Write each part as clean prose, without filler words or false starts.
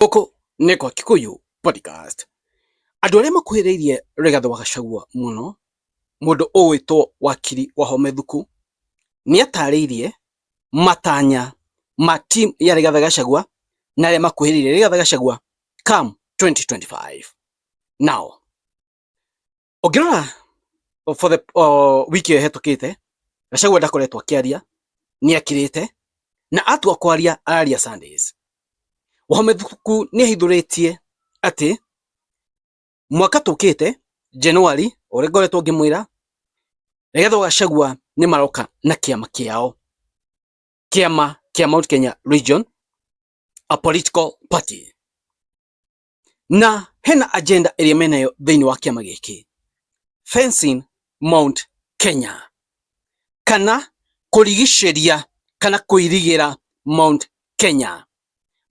Gũkũ nĩ kwa Kikuyu Podcast. Andũ arĩa makuhĩrĩirie Rigathĩ wa Gachagua mũno, mũndũ ũgwĩtwo Wakiri Wahome Thuku, nĩ atarĩirie matanya ma team ya Rigathĩ Gachagua na arĩa makuhĩrĩirie Rigathĩ Gachagua come 2025. Now, ũngĩrora for the wiki ĩyo ĩhetũkĩte, Gachagua ndakoretwo akĩaria, nĩ akirĩte na atua kwaria araria Sundays. Wahome Thuku nĩ ahithũrĩtie atĩ mwaka tũkĩte January, ũrĩa ngoretwo ngĩmwĩra, Rigathĩ wa Gachagua nĩ maroka na kĩama kĩao, kĩama kĩa Mount Kenya Region, a political party. Na hena agenda ĩrĩa menayo thĩinĩ wa kĩama gĩkĩ, fencing Mount Kenya, kana kũrigicĩria kana kũirigĩra Mount Kenya.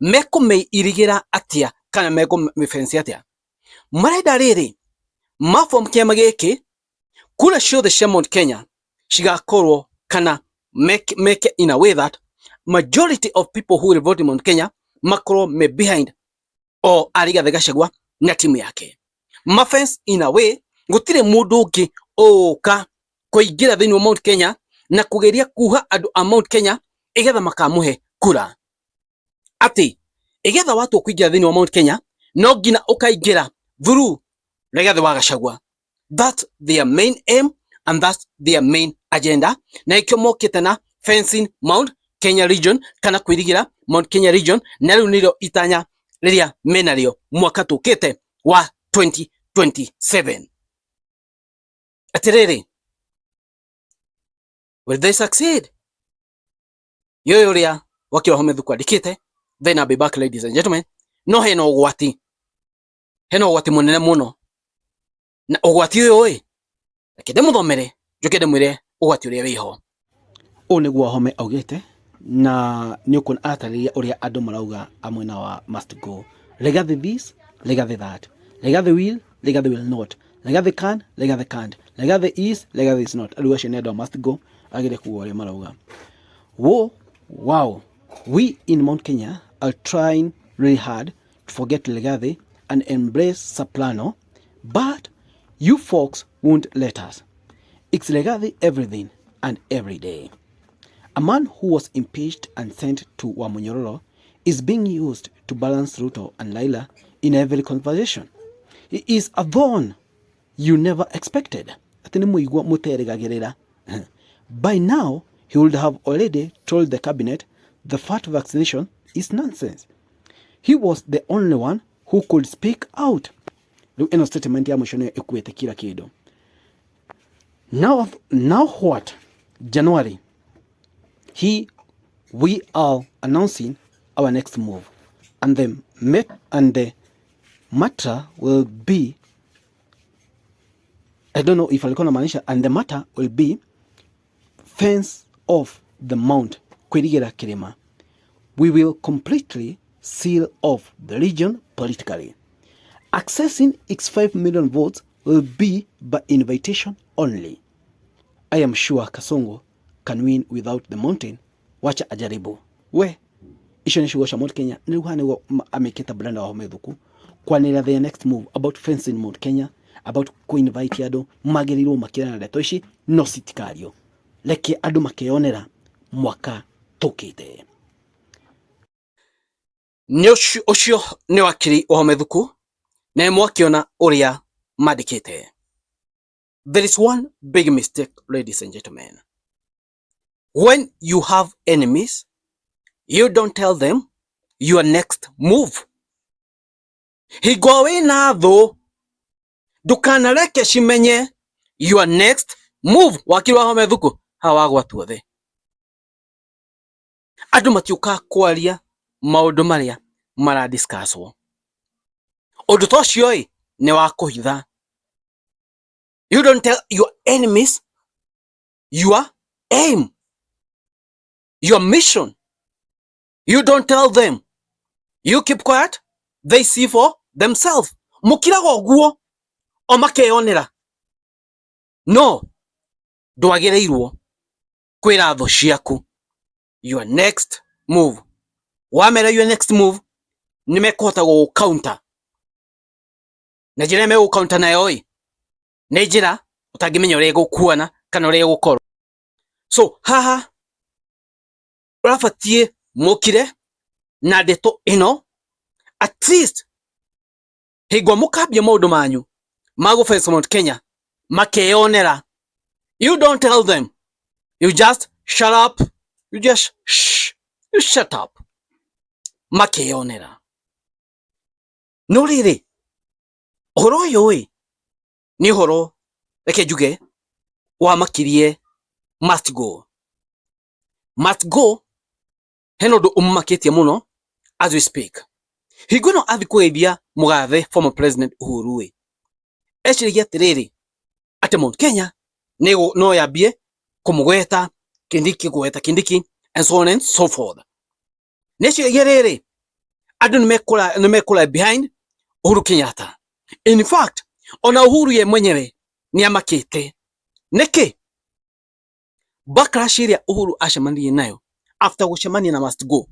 Mekũmĩirigĩra atĩa kana mekũmĩfence atĩa? Marenda rĩrĩ, maform kĩama gĩkĩ, kura ciothe cia Mount Kenya cigakorwo kana make in a way that majority of people who will vote in Mount Kenya makorwo me behind o Rigathĩ Gachagua na timu yake. Mafence in a way gũtirĩ mũndũ ũngĩ ũgũka kũingĩra thĩinĩ wa Mount Kenya na kũgeria kuha andũ a Mount Kenya igetha makamũhe kura. Atĩ igetha watua kũingĩra thĩinĩ wa Mount Kenya no nginya ũkaingĩra through Rigathĩ wa Gachagua. That's their main aim and that's their main agenda, na ikio mokĩte na fencing Mount Kenya region kana kwĩrigĩra Mount Kenya region, na rĩu nĩrĩo itanya rĩrĩa menarĩo mwaka tũkĩte wa 2027. Atĩrĩrĩ, will they succeed? Yoyo ũrĩa wakiri Wahome Thuku andĩkĩte. Then I'll be back, ladies and gentlemen. No hena ũgwati, hena ũgwati mũnene mũno, na ũgwati ũyũ ĩ, reke ndĩmũthomere njoke ndĩmwĩre ũgwati ũrĩa wĩho. Ũũ nĩguo Wahome augĩte, na nĩ ũkuona aratarĩria ũrĩa andũ marauga a mwena wa must go. Rigathi this, Rigathi that. Rigathi will, Rigathi will not. Rigathi can, Rigathi can't. Rigathi is, Rigathi is not. Rĩu acio nĩ andũ a must go agĩrĩire kuga ũrĩa marauga. Wo, wow, we in Mount Kenya are trying really hard to forget Rigathi and embrace Soprano, but you folks won't let us. It's Rigathi everything and every day. A man who was impeached and sent to Wamunyoro is being used to balance Ruto and Raila in every conversation. He is a thorn you never expected. Atĩ nĩ mũigua mũterĩgagĩrĩra. By now, he would have already told the cabinet the fat vaccination is nonsense. He was the only one who could speak out. Rĩu ĩno statement ya mũico nĩyo ĩkuĩte kila kĩndũ. Now what? January. We are announcing our next move, and the matter will be, I don't know if alikuwa anamaanisha, and the matter will be fence off the mount, kwĩrigĩra kĩrĩma. We will completely seal off the region politically. Accessing its 5 million votes will be by invitation only. I am sure Kasongo can win without the mountain. Wacha ajaribu. We, icio nĩ ciugo cia Mount Kenya. Nĩ rĩu haha nĩguo amĩkĩte Brenda Wahome Thuku kwanĩrĩra their next move about fencing Mount Kenya, about kũ-invite andũ magĩrĩirwo makĩrana ndeto ici no citikario. Reke andũ makeyonera mwaka tũkĩte. Nĩ ũcio nĩ wakiri Wahome Thuku na mwakĩona ũrĩa mandĩkĩte. There is one big mistake, ladies and gentlemen. When you have enemies, you don't tell them your next move. Hingo wĩna thũ, ndũkanareke cimenye your next move. Wakiri Wahome Thuku, haha wagwatwo thĩ. Andũ matiũkaga kwaria maũndũ marĩa maradiscusswo. Ũndũ ta ũcio ĩ nĩ wa kũhitha. You don't tell your enemies your aim, your mission. You don't tell them. You keep quiet, they see for themselves. Mũkiraga ũguo o makeyonera. No ndwagĩrĩirwo kwĩra thũ ciaku your next move. Wamera your next move, Nĩ mekũhota gũ counter na njĩra ĩrĩa megũ counter nayo ĩ nĩ njĩra ũtangĩmenya ũrĩa ĩgũkuana kana ũrĩa ĩgũkorwo. So haha ũrabatiĩ mũkire na ndeto ĩno, at least hingo mũkambia maũndũ manyu ma gũ face Mount Kenya makeyonera. You don't tell them, you just shut up, you just shh, you shut up, makeyonera. No rĩrĩ, ũhoro ũyũ ĩ nĩ ũhoro, reke njuge, wamakirie. Must go, must go. Hena ũndũ ũmũmakĩtie mũno as we speak. Hingo ĩno athiĩ kũgeithia mũgathe former President Uhuru ĩ, eciragia atĩrĩrĩ, atĩ Mount Kenya no yambie kũmũgweta Kindiki, kũgweta Kindiki and so on and so forth. Nĩeciragia rĩrĩ, andũ nĩ mekũra behind Uhuru Kenyatta. In fact, ona Uhuru ye mwenyewe nĩ amakĩte. Nĩkĩ? Backlash ĩrĩa Uhuru acemanirie nayo after gũcemania na must go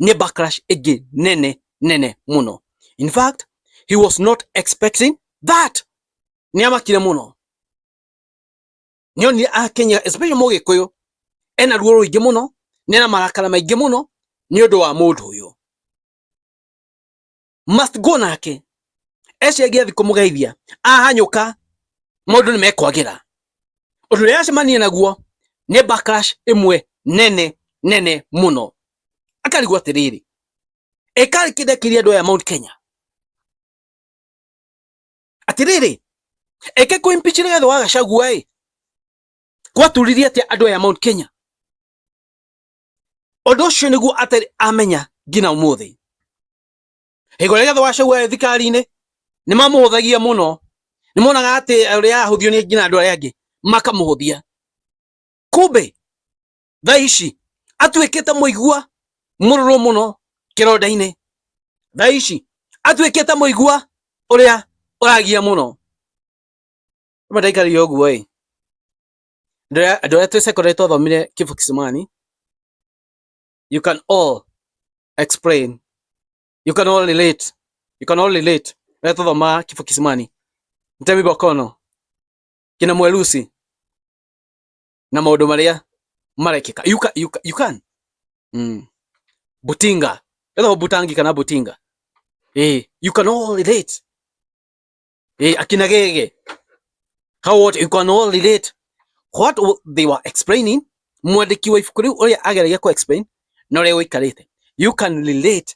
nĩ backlash ĩngĩ nene nene mũno. In fact, he was not expecting that. Nĩ amakire mũno, nĩ onire Akenya, especially Mũgĩkũyũ, ena ruo rũingĩ mũno, nĩ na marakara maingĩ mũno nĩ ũndũ wa mũndũ ũyũ must go. Nake eciragia athiĩ kũmũgeithia, ahanyũka, maũndũ nĩ mekwagĩra. Ũndũ ũrĩa acemania naguo nĩ backlash ĩmwe nene nene mũno. Akarigwo atĩrĩrĩ, ĩkarĩ kĩndekĩria andũ aya Mount Kenya atĩrĩrĩ, eke kũ impeach Rigathĩ wa Gachagua ĩ gwaturirie atĩa andũ aya Mount Kenya? Ũndũ ũcio nĩguo atarĩ amenya nginya ũmũthĩ. Hingo ĩrĩa Rigathĩ wa Gachagua arĩ thirikari-inĩ, nĩ mamũhũthagia mũno, nĩ monaga atĩ ũrĩa ahũthio nĩ nginya andũ arĩa angĩ makamũhũthia. Kumbe thaa ici atuĩkĩte mũigua mũrũrũ mũno kĩronda-inĩ. Thaa ici atuĩkĩte mũigua ũrĩa ũragia mũno. Rĩmwe ndaikarire ũguo ĩ, andũ arĩa twĩ secondary twathomire Kifo Kisimani, you can all explain, you can all relate, you can all relate. Arĩa twathomaga Kifo Kisimani, Mtemi Bokono, kina Mwerusi na maũndũ marĩa marekĩka, you can Butinga, ethagwo Butangi kana Butinga, you can all relate. Akina Gege, how what you can all relate what they were explaining. Mwandĩki wa ibuku rĩu ũrĩa ageragia ku explain na ũrĩa gũikarĩte, you can relate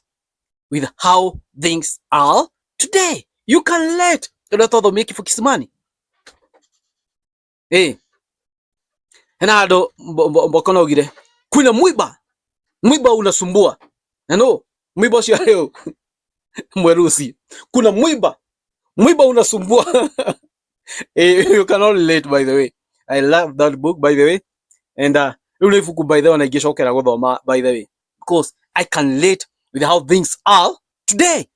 with how things are today. You can relate ũrĩa twathomire Kifo Kisimani. Hena handũ Mbokono augire kwĩna mwiba, mwiba unasumbua, na no mwiba ũcio arĩ Mwerusi. Kuna mwiba, mwiba unasumbua. You cannot relate. By the way, I love that book, by the way, and rĩu nĩ ibuku, by the way, ona ingĩcokera gũthoma, by the way, because I can relate with how things are today.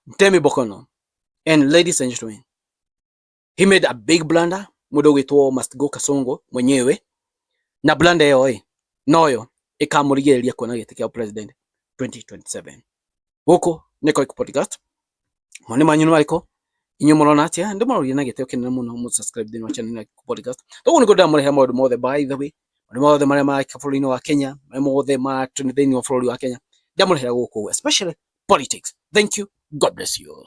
Mtemi Bokono, and ladies and gentlemen, he made a big blunder, mũndũ ũgwĩtwo Must Go Kasongo mwenyewe, na blunder ĩyo ĩ noyo ĩkamũrigĩrĩria kuona gĩtĩ kĩa president 2027. Gũkũ nĩ Koik Podcast. Mawoni manyu nĩ marĩkũ? Inyuĩ mũrona atĩa? Ndĩmũroria na gĩtĩo kĩnene mũno mũ subscribe thĩinĩ wa channel ya Podcast. Toguo nĩguo ndĩramũrehera maũndũ mothe, by the way, maũndũ mothe marĩa marekĩka bũrũri-inĩ wa Kenya, marĩa mothe ma thĩinĩ wa bũrũri wa Kenya, ndĩramũrehera gũkũ, especially politics. Thank you, God bless you.